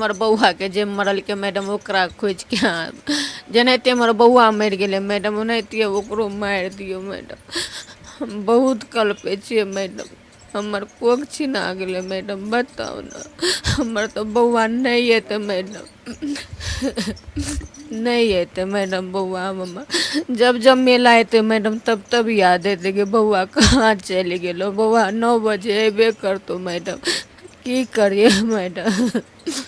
हमर बौआके जे मरलकै मैडम ओकरा खोजिके जेनाहिते हमर बौआ मरि गेलै मैडम ओनाहिते ओकरो मारि दियौ मैडम। हम बहुत कलपै छियै मैडम, हमर कोख छिना गेलै मैडम। बताउ ने, हमर तऽ बौआ नहि एतै मैडम, नहि एतै मैडम बौआ हमर। जब जब मेला एतै मैडम तब तब याद एतै कि बौआ कहाँ चलि गेलौ। बौआ 9 बजे अयबे करतौ मैडम, की करियै मैडम।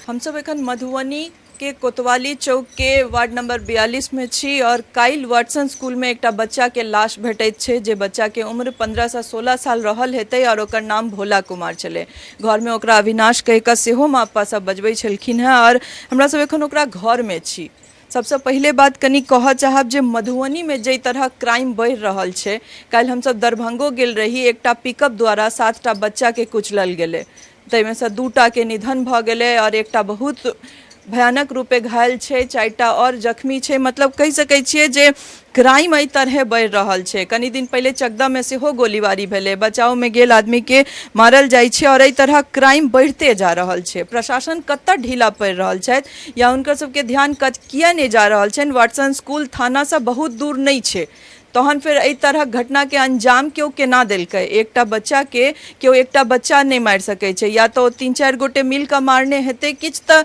हमसब एखन मधुबनी के कोतवाली चौक के वार्ड नंबर 42 में छी और काल्हि वाटसन स्कूल में एकटा बच्चा के लाश भेटैत छै, जे बच्चा के उम्र 15 से 16 साल रहल हेतै और ओकर नाम भोला कुमार छलै। घर में ओकरा अविनाश कहि कऽ सेहो माँ पप्पा सब बजबै छलखिन हेँ और हमरा सब एखन ओकरा घर में छी। सबसँ पहिले बात कनि कहऽ चाहब जे मधुबनीमे जाहि तरहक क्राइम बढ़ि रहल छै, काल्हि हमसब दरभंगो गेल रही, एकटा पिकअप द्वारा 7टा बच्चाके कुचलल गेलै, ताहिमेसँ 2टाके निधन भऽ गेलै आओर एकटा बहुत भयानक रूपे घायल छै, 4टा आओर जख्मी छै। मतलब कहि सकै छियै जे क्राइम एहि तरहे बढ़ि रहल छै। कनि दिन पहिले चकदामे सेहो गोलीबारी भेलै, बचावमे गेल आदमीके मारल जाइ छै आओर एहि तरहक क्राइम बढ़िते जा रहल छै। प्रशासन कतऽ ढीला पड़ि रहल छथि या हुनकर सबके ध्यान किया नहि जा रहल छनि? वाटसन स्कूल थानासँ बहुत दूर नहि छै, तहन फेर एहि तरहक घटनाके अंजाम केओ केना देलकै? एकटा बच्चाके केओ एकटा बच्चा नहि मारि सकै छै, या तऽ ओ 3-4 गोटे मिलकऽ मारने हेतै, किछु तऽ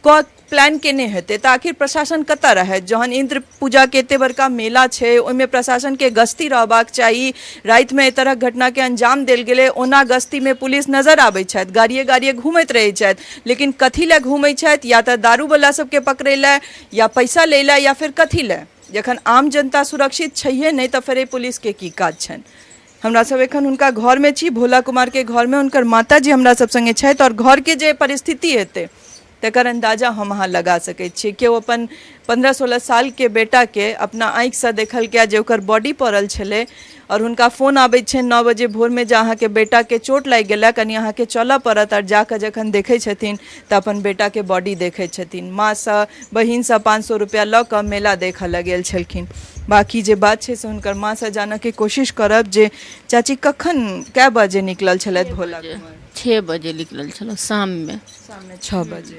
कऽ प्लान केने हेतै। तऽ आखिर प्रशासन कतऽ रहै? जहन इन्द्र पूजाके एते बड़का मेला छै, ओहिमे प्रशासनके गश्ती रहबाक चाही। रातिमे एहि तरहक घटनाके अंजाम देल गेलै, ओना गश्तीमे पुलिस नजर आबै छथि, गाड़िए गाड़िए घूमैत रहै छथि, लेकिन कथी लए घूमै छथि? या तऽ दारूवला सबके पकड़ै लए, या पैसा लै लए, या फेर कथी लए? जखन आम जनता सुरक्षित छैहे नहि तऽ फेर एहि पुलिसके की काज छनि? हमरा सब एखन हुनका घरमे छी, भोला कुमारके घरमे, हुनकर माताजी हमरा सब सङ्गे छथि आओर घरके जे परिस्थिति हेतै तकर अन्दाजा हम अहाँ लगा सकै छियै। केओ अपन 15-16 सालके बेटाके अपना आँखिसँ देखलकै जे ओकर बॉडी पड़ल छलै आओर हुनका फोन आबै छनि 9 बजे भोरमे जे अहाँके बेटाके चोट लागि गेलै, कनि अहाँके चलऽ पड़त। आओर जाकऽ जखन देखै छथिन तऽ अपन बेटाके बॉडी देखै छथिन। माँसँ बहिनसँ 500 रुपैआ लऽ कऽ मेला देखऽ लए गेल छलखिन। बाँकी जे बात छै से हुनकर माँसँ जानऽके कोशिश करब जे चाची कखन कए बजे निकलल छलथि भोला कुमार? 6 बजे निकलल छलहुँ शाममे। शाममे 6 बजे।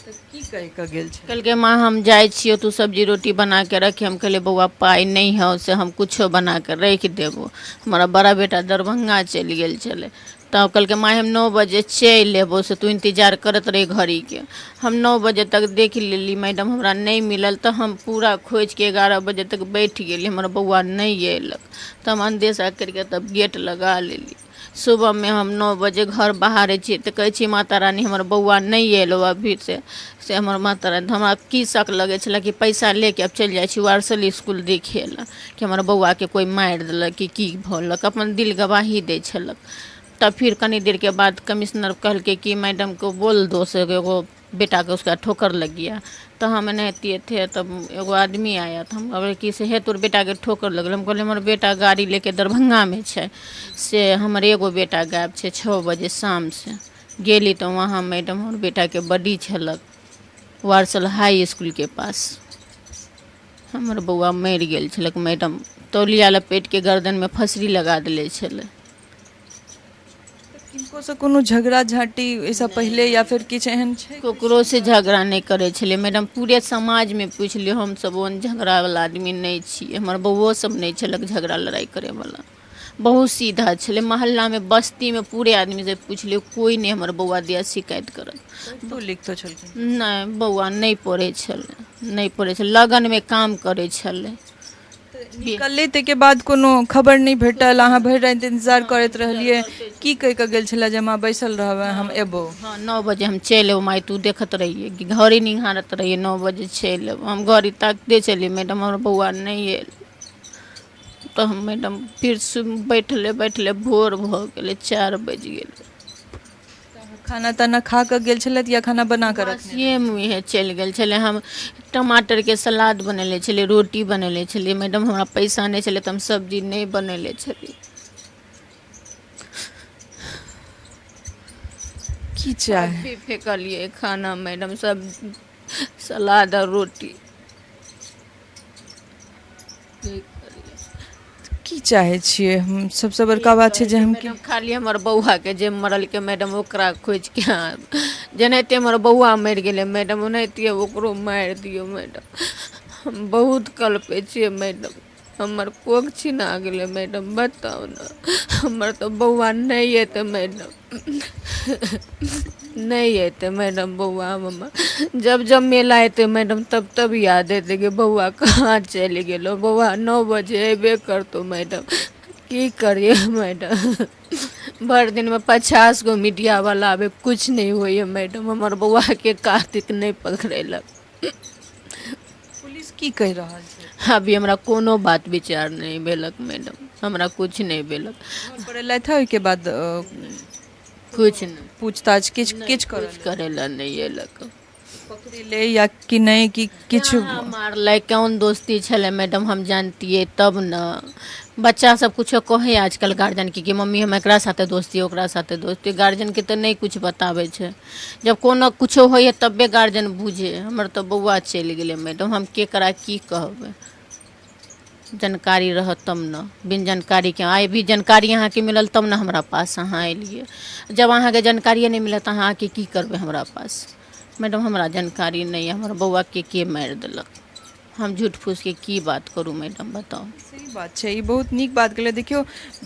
तऽ की कहि कऽ गेल छलै? कहलकै माँ हम जाइ छियौ, तू सब्जी रोटी बना के रखी। हम कहलियै बौआ पाइ नहि हौ से हम कुछो बना के राखि देबौ। हमरा बड़ा बेटा दरभंगा चलि गेल छलै, तब कहलकै माँ हम 9 बजे चलि अयबौ, से तू इंतजार करैत रही घड़ीके। हम 9 बजे तक देख लेली मैडम, हमरा नहि मिलल, तऽ हम पूरा खोजिके 11 बजे तक बैठ गेली, हमर बौआ नहि अयलक। तऽ हम अन्देशा करिके तब गेट लगा लेली। सुबहमे हम 9 बजे घर बहारै छियै तऽ कहै छियै माता रानी हमर बौआ नहि अयलौ अभी से हमर माता रानी। हमरा की शक लगै छलै कि पैसा लेके आब चलि जाइ छी वारसल इसकुल देखै लए कि हमर बौआके कोइ मारि देलक कि की भऽलक, अपन दिल गवाही दै छलक। तब फिर कनी देरके बाद कमिश्नर कहलकै कि मैडम को बोल दो से एगो बेटा के उसका ठोकर लग गया। तऽ हम एनाहिते थे, तब एगो आदमी आया, तऽ हम कहलियै कि से हे तोर बेटाके ठोकर लगल। हम कहलियै हमर बेटा गाड़ी लेके दरभंगामे छै, से हमर एगो बेटा गायब छै 6 बजे शामसँ। गेली तऽ वहाँ मैडम हमर बेटाके बॉडी छलक वारसल हाई इसकुलके पास। हमर बौआ मरि गेल छलक मैडम, तौलिया लपेटिके गर्दनमे फसरी लगा देले छलै। किनको से कोनो झगड़ा झाँटी एहिसँ पहिले या फिर किछु एहन छै? ककरो से झगड़ा नहि करै छलै मैडम, पूरे समाजमे पूछि लियौ, हमसब ओहन झगड़ावला आदमी नहि छियै। हमर बौओ सब नहि छलक झगड़ा लड़ाइ करैवला, बहुत सीधा छलै। मोहल्लामे बस्तीमे पूरे आदमीसँ पूछि लियौ, कोइ नहि हमर बौआ दिया शिकायत करत। पढ़ितो लिखतो छलखिन? नहि, बौआ नहि पढ़ै छलै, नहि पढ़ै छलै, लगनमे काम करै छलै। निकललै ताहिके बाद कोनो खबर नहि भेटल? अहाँ भरि राति इंतजार करैत रहलियै? की कहि कऽ गेल छलै जे माँ बैसल रहबै हम एबो? हँ, 9 बजे हम चलि एबो माय, तू देखैत रहियै कि घड़ी निहारैत रहियै, 9 बजे चलि एबो। हम घड़ी ताकिते छलियै मैडम, हमर बौआ नहि आयल। तऽ हम मैडम फिर बैठले बैठले भोर भऽ गेलै, 4 बाजि गेलै। खाना ताना खा कऽ गेल छलथि या खाना बना कऽ रखने? बासिए मुँहे चलि गेल छलै। हम टमाटरके सलाद बनेले छलियै, रोटी बनेले छलियै मैडम, हमरा पैसा नहि छलै तऽ हम सब्जी नहि बनेले छलियै। की चाही? भी फेकलियै खाना मैडम, सब सलाद आओर रोटी। की चाहै छियै? हम सबसँ बड़का बात छै जे हम मैडम खाली हमर बौआके जे मरलकै मैडम ओकरा खोजिके जेनाहिते हमर बौआ मरि गेलै मैडम, ओनाहिते ओकरो मारि दियौ मैडम। हम बहुत कलपै छियै मैडम, हमर कोख छिना गेलै मैडम। बताउ ने, हमर तऽ बौआ नहि एतै मैडम, नहि एतै मैडम बौआ हमर। जब जब मेला एतै मैडम, तब तब याद एतै कि बौआ कहाँ चलि गेलौ। बौआ 9 बजे अयबे करतौ मैडम। की करियै मैडम, भरि दिनमे 50 गो मीडियावला आबै, किछु नहि होइए मैडम। हमर बौआके कातिक नहि पकड़ेलक। पुलिस की कहि रहल छै? अभी हमरा कोनो बात विचार नहि भेलक मैडम, हमरा किछु नहि भेलक। घर पर एलथि हँ, ओहिके बाद किछु नहि पूछताछ किछु किछु करल? किछु करै लए नहि अयलक। पकड़ेलै या कि नहि, कि किछु मारलै? कोन दोस्ती छलै मैडम, हम जानतियै तब ने। बच्चा सब कुछो कहै आजकल गार्जियनके कि मम्मी हम एकरा साथे दोस्ती, ओकरा साथे दोस्ती। गार्जियनके तऽ नहि कुछ बताबै छै। जब कोनो कुछो होइए तबे गार्जियन बुझे। हमर तऽ बौआ चलि गेलै मैडम, हम केकरा की कहबै? जानकारी रहत तब ने, बिन जानकारीके। आइ भी जानकारी अहाँके मिलल तब ने हमरा पास अहाँ एलियै। जब अहाँके जानकारिए नहि मिलत, अहाँ आके की करबै हमरा पास मैडम? हमरा जानकारी नहि यऽ हमर बौआके के मारि देलक। हम झूठ फूसके की बात करू मैडम, बताउ। सही बात छै, ई बहुत नीक बात केलै। देखियौ,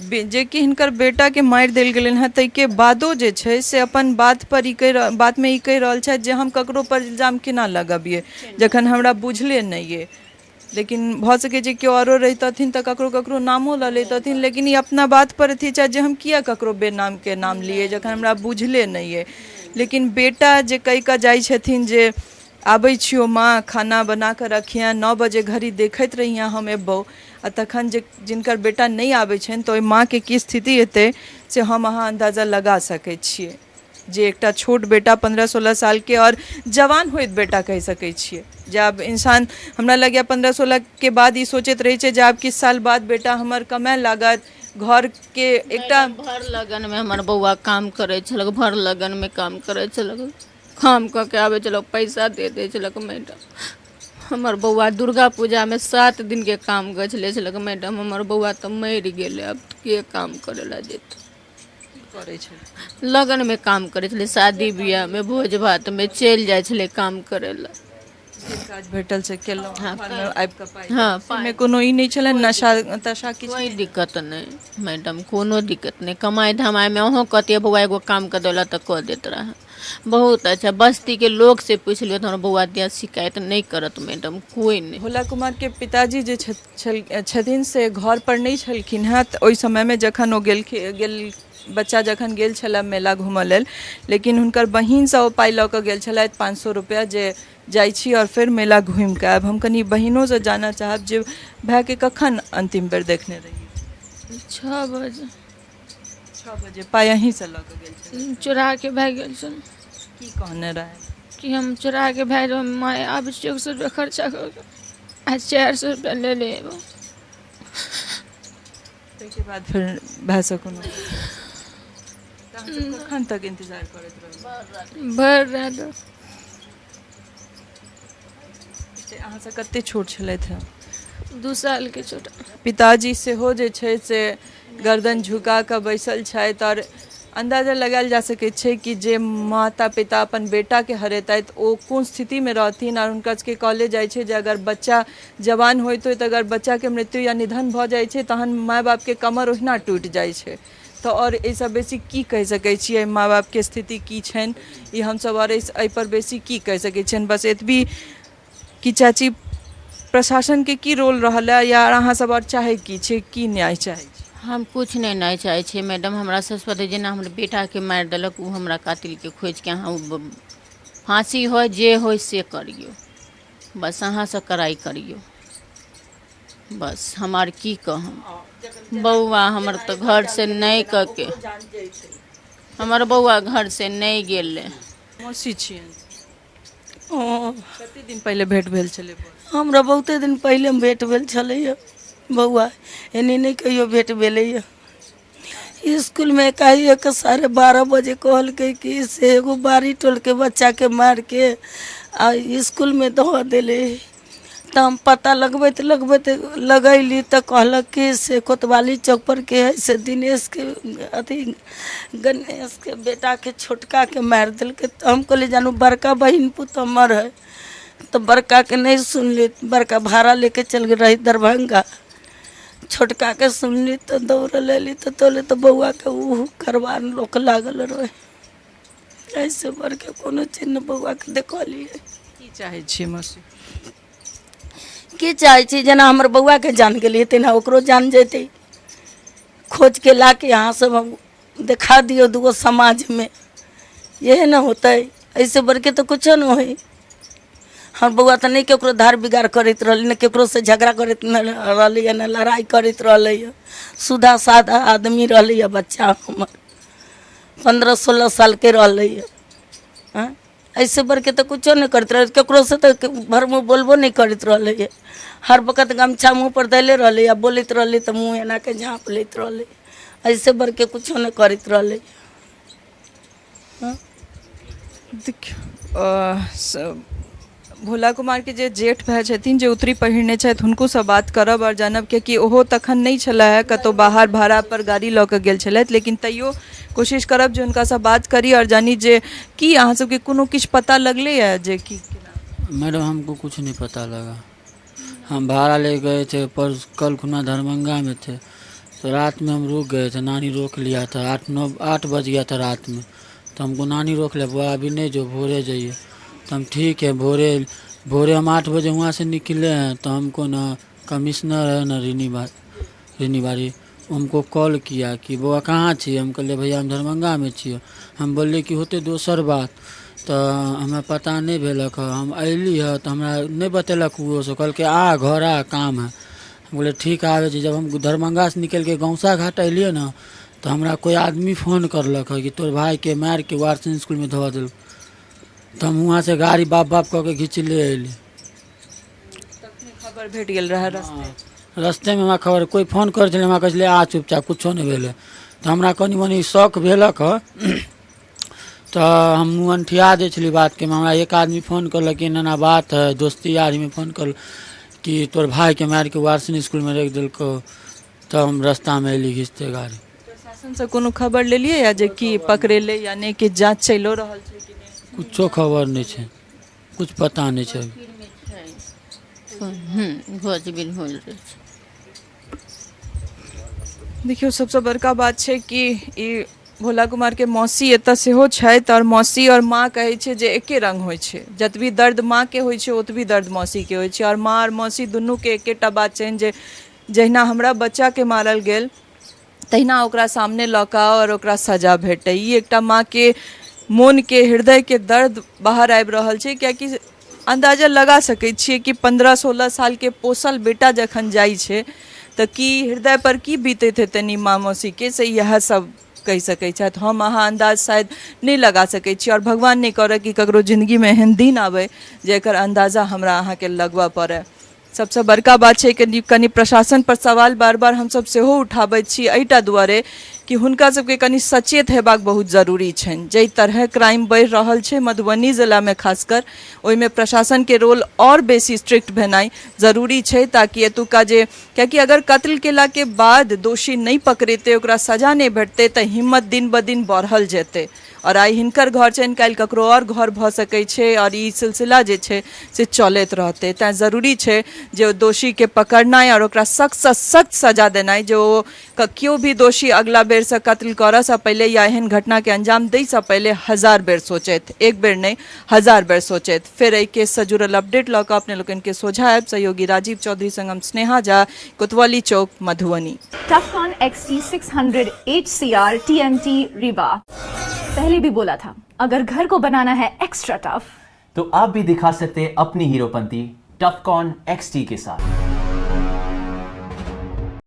जे कि हिनकर बेटाके मारि देल गेलनि हेँ, ताहिके बादो जे छै से अपन बात पर ई कहि बातमे ई कहि रहल छथि जे हम ककरो पर इल्जाम केना लगबियै जखन हमरा बुझले नहि अइ। लेकिन भऽ सकै छै केओ आरो रहितथिन तऽ ककरो ककरो नामो लऽ लैतथिन, लेकिन ई अपना बातपर अथी छथि जे हम किए ककरो बेनामके नाम लियै जखन हमरा बुझले नहि अइ। लेकिन बेटा जे कहि कऽ जाइ छथिन जे आबै छियौ माँ, खाना बना कऽ रखिहेँ, 9 बजे घड़ी देखैत रहिहेँ, हम एबौ, आ तखन जे जिनकर बेटा नहि आबै छनि तऽ ओहि माँके की स्थिति हेतै से हम अहाँ अन्दाजा लगा सकै छियै। जे एकटा छोट बेटा 15-16 सालके आओर जवान होइत बेटा कहि सकै छियै, जे आब इंसान हमरा लगैए 15-16के बाद ई सोचैत रहै छै जे आब किछु साल बाद बेटा हमर कमाए लागत, घरके एकटा। भर लगनमे हमर बौआ काम करै छलक, भर लगनमे काम करै छलक। काम कऽ के आबै छलक, पैसा दे दै छलक मैडम। हमर बौआ दुर्गा पूजामे 7 दिनके काम गछ लै छलक मैडम। हमर बौआ तऽ मरि गेलै, आब के काम करै लए जेतै? की करै छलै? लगनमे काम करै छलै, शादी बियाहमे भोज भातमे चलि जाइ छलै काम करै लए। जे काज भेटल से केलहुँ? हँ। घरमे आबि कऽ पाइ? हँ। मे कोनो ई नहि छलै, नशा तशा किछु? कोइ दिक्कत नहि मैडम, कोनो दिक्कत नहि। कमाइ धमाइमे अहूँ कहतियै बौआ एगो काम कऽ देलक तऽ कऽ देत रहए बहुत अच्छा। बस्तीके लोक से पूछि लियौ तऽ हमर बौआ दिया शिकायत नहि करत मैडम, कोइ नहि। भोला कुमारके पिताजी जे छथिन से घर पर नहि छलखिन हेँ तऽ ओहि समयमे जखन ओ गेलखिन, गेल बच्चा जखन गेल छलए मेला घूमऽ लेल, लेकिन हुनकर बहिनसँ ओ पाइ लऽ कऽ गेल छलथि 500 रुपैआ जे जाइ छी आओर फेर मेला घूमि कऽ आयब। हम कनि बहिनोसँ जानऽ चाहब जे भायके कखन अन्तिम बेर देखने रहियै? 6 बजे। 6 बजे पाइ अहीँसँ लऽ कऽ गेल छलै? चोरा के भागि गेल छल। की कहने रहै? कि हम चोरा के भागि जेबै माय, आबै छियौ 100 रुपया खर्चा कऽ के, आ 400 रुपया ले ले अयबौ। ताहिके बाद फेर भायसँ कोनो? तऽ अहाँ सब कखन तक इन्तजार करैत रहलहुँ? भरि राति। अहाँसँ कते छोट छलथि हेँ? 2 सालके छोट। पिताजी सेहो जे छै से गर्दन झुका कऽ बैसल छथि, आओर अन्दाजा लगायल जा सकैत छै कि जे माता पिता अपन बेटाके हरेतथि ओ कोन स्थितिमे रहथिन। आओर हुनका सबके कहले जाइ छै जे अगर बच्चा जवान होइत होइत अगर बच्चाके मृत्यु या निधन भऽ जाइ छै तहन माय बापके कमर ओहिना टूटि जाइ छै। तऽ आओर एहिसँ बेसी की कहि सकै छियै, माँ बापके स्थिति की छनि ई हमसब आओर एहिपर बेसी की कहि सकै छियनि? बस एतबी कि चाची, प्रशासनके की रोल रहल है या अहाँ सब आओर चाहै की छियै, की न्याय चाहै छी? हम किछु नहि न्याय चाहै छियै मैडम। हमरा सबसँ जेना हमर बेटाके मारि देलक, ओ हमरा कातिलके खोजिके अहाँ फाँसी होइ जे होइ से करियौ, बस अहाँसँ कड़ाइ करियौ, बस हम आर की कहब। बौआ हमर तऽ घरसँ नहि कऽ के, हमर बौआ घरसँ नहि गेलै। मौसी छियनि? हँ। कते दिन पहिले भेंट भेल छलै बौआ? हमरा बहुते दिन पहिले भेंट भेल छलैया बौआ, एनी नहि कहियो भेंट भेलैया। इसकुलमे एकाएक 12:30 बजे कहलकै कि से एगो बाड़ी टोलके बच्चाके मारिके आ इसकुलमे धऽ देलै। तऽ हम पता लगबैत लगबैत लगैली तऽ कहलक कि से कोतवाली चौकपर के हइ से दिनेशके अथी गणेशके बेटाके छोटकाके मारि देलकै। तऽ हम कहलियै जानू बड़का बहिन पुत हमर हइ, तऽ बड़काके नहि सुनली, बड़का भाड़ा लेके चलि गेल रही दरभंगा। छोटकाके सुनली तऽ दौड़ल अयली तऽ तोले तऽ बौआके ओ करबा लोक लागल रहै। एहिसँ बढ़िके कोनो चीज नहि बौआके देखलियै। की चाहै छियै मौसी? की चाहै छी, जेना हमर बौआके जान गेलियै तेना ओकरो जान जेतै। खोजके ला के अहाँ सब हम देखा दियौ दूगो समाजमे, इएह ने होतै, एहिसँ बढ़िके तऽ कुछो नहि होइ। हमर बौआ तऽ नहि ककरो धार बिगाड़ करैत रहलै, नहि ककरोसँ झगड़ा करैत रहलैए, नहि लड़ाइ करैत रहलैए। सीधा साधा आदमी रहलैए। बच्चा हमर 15-16 सालके रहलैए। आँय, एहिसँ बढ़िके तऽ कुछो नहि करैत रहलै। ककरोसँ तऽ भरि मुँह बोलबो नहि करैत रहलैए। हर वक्त गमछा मुँहपर धयले रहलै आ बोलैत रहलै तऽ मुँह एनाके झाँपि लैत रहलै। एहिसँ बढ़िके कुछो नहि करैत रहलै। देखियौ, भोला कुमारके जे जेठ भाय छथिन, जे उतरी पहिरने छथि, हुनकोसँ बात करब आओर जानब, कियाकि ओहो तखन नहि छलै हे, कतहु बाहर भाड़ा पर गाड़ी लऽ कऽ गेल छलथि। लेकिन तैयो कोशिश करब जे हुनकासँ बात करी आओर जानी जे की अहाँ सबके कोनो किछु पता लगलैए जे की केना। मैडम, हमको कुछ नहीं पता लगा। हम भाड़ा ले गए थे, पर कल खुना दरभंगा में थे तो रात में हम रुक गए थे। नानी रोक लिया था। 8-9 8 बज गया था रात में, तो हमको नानी रोक लिया, बुआ अभी नहीं जो, भोरे जाइए। तो हम ठीक है, भोरे भोरे हम 8 बजे वहाँ से निकले हैं तो हमको ना कमिश्नर है ना रिनी बारी, हमको कॉल किया कि बौआ कहाँ छी। हम कहलिए भैया हम दरभंगामे छियै। हम बोललिए कि होतै दोसर बात, तऽ हमरा पता नहि भेलक हँ। हम अयली हँ तऽ हमरा नहि बतेलक ओहो सब, कहलकै आ घर आ, काम है। हम बोले ठीक आबै छी। जब हम दरभंगासँ निकलिके गौसा घाट अयलियै ने तऽ हमरा कोइ आदमी फोन करलक हँ कि तोहर भाइके मारिके वाटसन इसकुलमे धऽ देलक। तऽ हम वहाँसँ गाड़ी बाप बाप कऽ के घिचले अयली। तखने खबर भेट गेल रहै रस्ते? रस्तेमे हमरा खबर कोइ फोन करै छलै। हमरा कहै छलै आ चुपचाप, कुछो नहि भेलै। तऽ हमरा कनि मनि शौक भेलक हँ तऽ हम अनठिया दै छलियै बातके। हमरा एक आदमी फोन करलक कि एना एना बात है, दोस्ती यारीमे फोन करलक कि तोहर भाइके मारिके वाटसन इसकुलमे राखि देलकौ। तऽ हम रस्तामे अयली घिचते गाड़ी। प्रशासनसँ कोनो खबर लेलियै या जे की पकड़ेलै या नहि, कि जाँच चलिओ रहल छै कि नहि? कुछो खबर नहि छै, कुछ पता नहि छै। भोज होल रहै छै। देखियौ, सबसँ बड़का बात छै कि ई भोला कुमारके मौसी एतऽ सेहो छथि आओर मौसी आओर माँ कहै छै जे एके रङ्ग होइ छै। जतबी दर्द माँके होइ छै ओतबी दर्द मौसीके होइ छै। आओर माँ आओर मौसी दुनूके एकेटा बात छनि जे जहिना हमरा बच्चाके मारल गेल तहिना ओकरा सामने लऽ कऽ आउ आओर ओकरा सजा भेटै। ई एकटा माँके मोनके हृदयके दर्द बाहर आबि रहल छै, कियाकि अन्दाजा लगा सकै छियै कि 15-16 सालके पोसल बेटा जखन जाइ छै तऽ की हृदय पर की बीतैत हेतनि ई माँ मौसीके, से इएह सब कहि सकै छथि। हम अहाँ अन्दाज शायद नहि लगा सकै छी आओर भगवान नहि करय कि ककरो जिन्दगीमे एहन दिन आबै जे एकर अन्दाजा हमरा अहाँके लगबऽ पड़य। सबसँ बड़का बात छै कि कनि प्रशासन पर सवाल बार बार हमसब सेहो उठाबै छी एहिटा दुआरे कि हुनका सबके कनि सचेत हेबाक बहुत जरूरी छनि। जाहि तरहे क्राइम बढ़ि रहल छै मधुबनी जिलामे खासकर, ओहिमे प्रशासनके रोल आओर बेसी स्ट्रिक्ट भेनाइ जरूरी छै, ताकि एतुका जे कियाकि अगर कत्ल केलाके बाद दोषी नहि पकड़ेतै, ओकरा सजा नहि भेटतै, तऽ हिम्मत दिन ब दिन बढ़ल जेतै। आओर आइ हिनकर घर छनि, काल्हि ककरो आओर घर भऽ सकै छै आओर ई सिलसिला जे छै से चलैत रहतै। तैँ जरूरी छै जे ओ दोषीके पकड़नाइ आओर ओकरा सख्तसँ सख्त सजा देनाइ, जे ओ केओ भी दोषी अगिला बेरसँ कत्ल करऽसँ पहिले या एहन घटनाके अंजाम दैसँ पहिले 1000 बेर सोचथि, एक बेर नहि 1000 बेर सोचथि। फेर एहि केससँ जुड़ल अपडेट लऽ कऽ अपने लोकनिके सोझा आयब। सहयोगी राजीव चौधरी संग हम स्नेहा झा, कोतवाली चौक, Madhubani. Tufcon XT600 HCR TMT Rebar। पहले भी बोला था, अगर घर को बनाना है एक्स्ट्रा टफ तो आप भी दिखा सकते हैं अपनी हीरोपंती टफकॉन XT के साथ।